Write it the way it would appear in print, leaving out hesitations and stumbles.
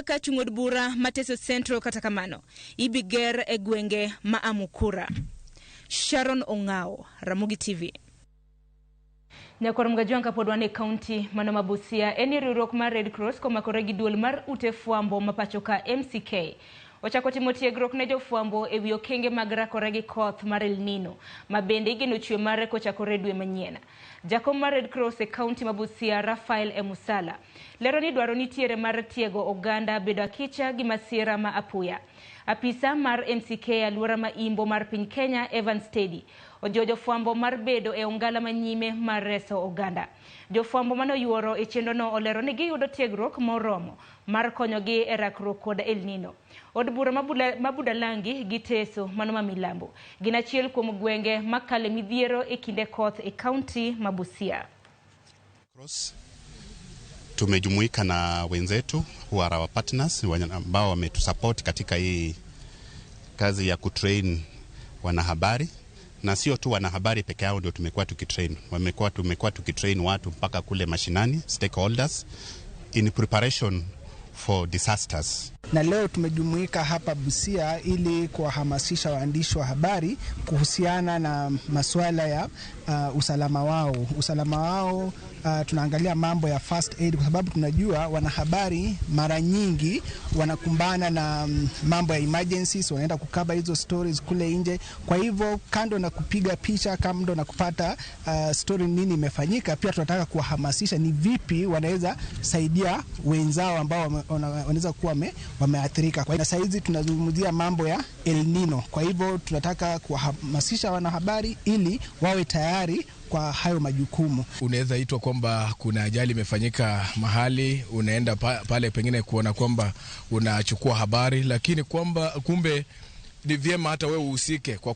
Kaka chung' od bura ma Teso Central kata kamano ibiger e gwenge ma Amukura. Sharon Ong'ao, Ramogi TV. Nyakwar Mgajwang' kapod wan e kaunti mano ma Busia en ni riwruok mar Red Cross komakore gi duol mar ute fwambo ma pacho ka MCK ochako timo tiegruok ne jofwambo e wi okenge mag rakore gi koth mar El Nino ma bende igeno chwe mare kochakore dwe manyien. Jakom mar Red Cross e kaunti ma Busia Rafael Emusala lero ni dwaro nitiere mar tiego oganda bedo akicha gi masira ma apoya. Apisa mar MCK e alwora ma Imbo mar piny Kenya Evans Teddy ojiwo jofwambo mar bedo e ongala manyime mar reso oganda. Jofwambo mane oyuoro e chenrono olero ni giyudo tiegruok moromo mar konyogi e rakruok kod El Nino. Od bura ma Budalangi gi Teso mano ma Milambo gin achiel kuom gwenge makale midhiero e kinde koth e kaunti ma Busia. Cross tumejumuika na wenzetu who are our partners ambao wametusupport katika hii kazi ya kutrain wanahabari, na sio tu wanahabari peke yao ndio tumekuwa tukitrain, wamekuwa tumekuwa tukitrain watu mpaka kule mashinani, stakeholders in preparation for disasters. Na leo tumejumuika hapa Busia ili kuwahamasisha waandishi wa habari kuhusiana na masuala ya usalama wao. Usalama wao tunaangalia mambo ya first aid kwa sababu tunajua wanahabari mara nyingi wanakumbana na mambo ya emergencies, wanaenda kucover hizo stories kule nje. Kwa hivyo kando na kupiga picha, kando na kupata story nini imefanyika, pia tunataka kuwahamasisha ni vipi wanaweza saidia wenzao ambao wanaweza kuwa wameathirika. Kwa hiyo saizi tunazungumzia mambo ya El Nino. Kwa hivyo tunataka kuwahamasisha wanahabari ili wawe tayari kwa hayo majukumu. Unaweza itwa kwamba kuna ajali imefanyika mahali, unaenda pale pengine kuona kwamba unachukua habari, lakini kwamba kumbe ni vyema hata wewe uhusike kwa